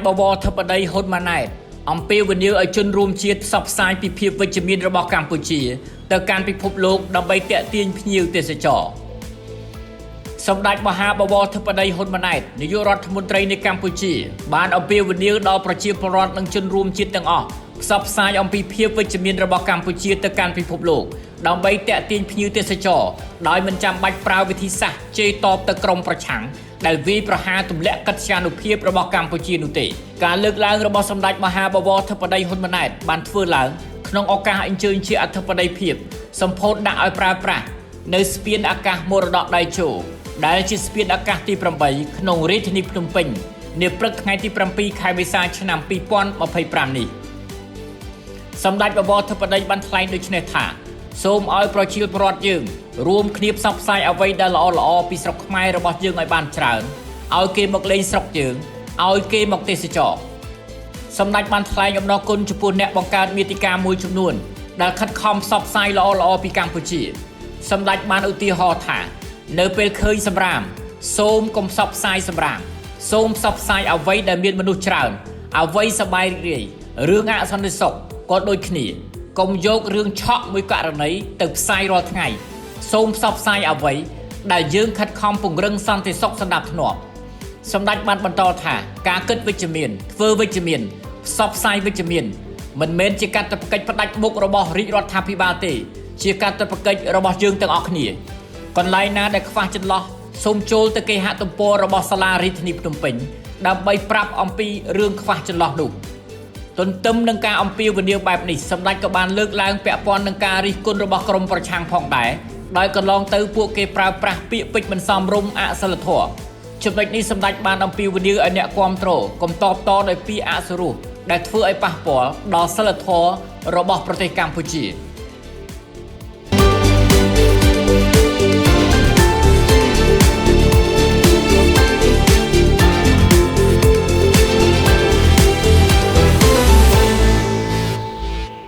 បវរធិបតីហ៊ុនម៉ាណែតអំពាវនាវឲ្យជនរួមជាតិផ្សព្វផ្សាយពីភាពវិជ្ជមានរបស់កម្ពុជា ទៅកាន់ពិភពលោកដើម្បីទាក់ទាញភ្ញៀវទេសចរសម្ដេចមហាបវរធិបតីហ៊ុនម៉ាណែតនាយករដ្ឋមន្ត្រីនៃកម្ពុជា បានអំពាវនាវដល់ប្រជាពលរដ្ឋនិងជនរួមជាតិទាំងអស់ផ្សព្វផ្សាយអំពីភាពវិជ្ជមានរបស់កម្ពុជាទៅកាន់ពិភពលោកដើម្បីទាក់ទាញភ្ញៀវទេសចរដោយមិនចាំបាច់ប្រើវិធីសាស្ត្រជេរតបទៅក្រុមប្រឆាំងដែលវាយប្រហារទម្លាក់កិត្យានុភាពរបស់កម្ពុជានោះទេការលើកឡើងរបស់សម្ដេចមហាបវរធិបតីហ៊ុនម៉ាណែតបានធ្វើឡើងក្នុងឱកាសអញ្ជើញជាអធិបតីភាពសម្ពោធដាក់ឲ្យប្រើប្រាស់នៅស្ពានអាកាសមរតកដៃជោដែលជាស្ពានអាកាសទី8ក្នុងរាជធានីភ្នំពេញនាព្រឹកថ្ងៃទី7ខែមេសាឆ្នាំ2025នេះសម្ដេចបវរធិបតីបានថ្លែងដូចនេះថាសូមឲ្យប្រជាពលរដ្ឋយើងរួមគ្នាផ្សព្វផ្សាយអ្វីដែលល្អៗពីស្រុកខ្មែររបស់យើងឲ្យបានច្រើនឲ្យគេមកលេងស្រុកយើងឲ្យគេមកទេសចរសម្ដេចបានថ្លែងអំណរគុណចំពោះអ្នកបង្កើតមាតិកាមួយចំនួនដែលខិតខំផ្សព្វផ្សាយល្អៗពីកម្ពុជាសម្ដេចបានឧទាហរណ៍ថានៅពេលឃើញសម្រាមសូមកុំផ្សព្វផ្សាយសម្រាមសូមផ្សព្វផ្សាយអ្វីដែលមានមនុស្សច្រើនអ្វីសប្បាយរីករាយរឿងអសន្តិសុខក៏ដូចគ្នាកុំយករឿងឆក់មួយករណីទៅផ្សាយរាល់ថ្ងៃសូមផ្សព្វផ្សាយអ្វីដែលយើងខិតខំពង្រឹងសន្តិសុខសណ្ដាប់ធ្នាប់សម្ដេចបានបន្តថាការគិតវិជ្ជមានធ្វើវិជ្ជមានផ្សព្វផ្សាយវិជ្ជមានមិនមែនជាកាតព្វកិច្ចផ្ដាច់មុខរបស់រាជរដ្ឋាភិបាលទេជាកាតព្វកិច្ចរបស់យើងទាំងអស់គ្នាកន្លែងណាដែលខ្វះចន្លោះសូមចូលទៅគេហទំព័ររបស់សាលារាជធានីភ្នំពេញដើម្បីប្រាប់អំពីរឿងខ្វះចន្លោះនោះទន្ទឹមនឹងការអំពាវនាវបែបនេះសម្ដេចក៏បានលើកឡើងពាក់ព័ន្ធនឹងការរិះគន់របស់ក្រមប្រឆាំងផងដែរដោយកន្លងទៅពួកគេប្រើប្រាស់ពាក្យពេចន៍មិនសមរម្យអសិលធម៌ចំណុចនេះសម្ដេចបានអំពាវនាវឲ្យអ្នកគាំទ្រកុំតបតដោយពាក្យអសុរោះដែលធ្វើឲ្យប៉ះពាល់ដល់សិលធម៌របស់ប្រទេសកម្ពុជា។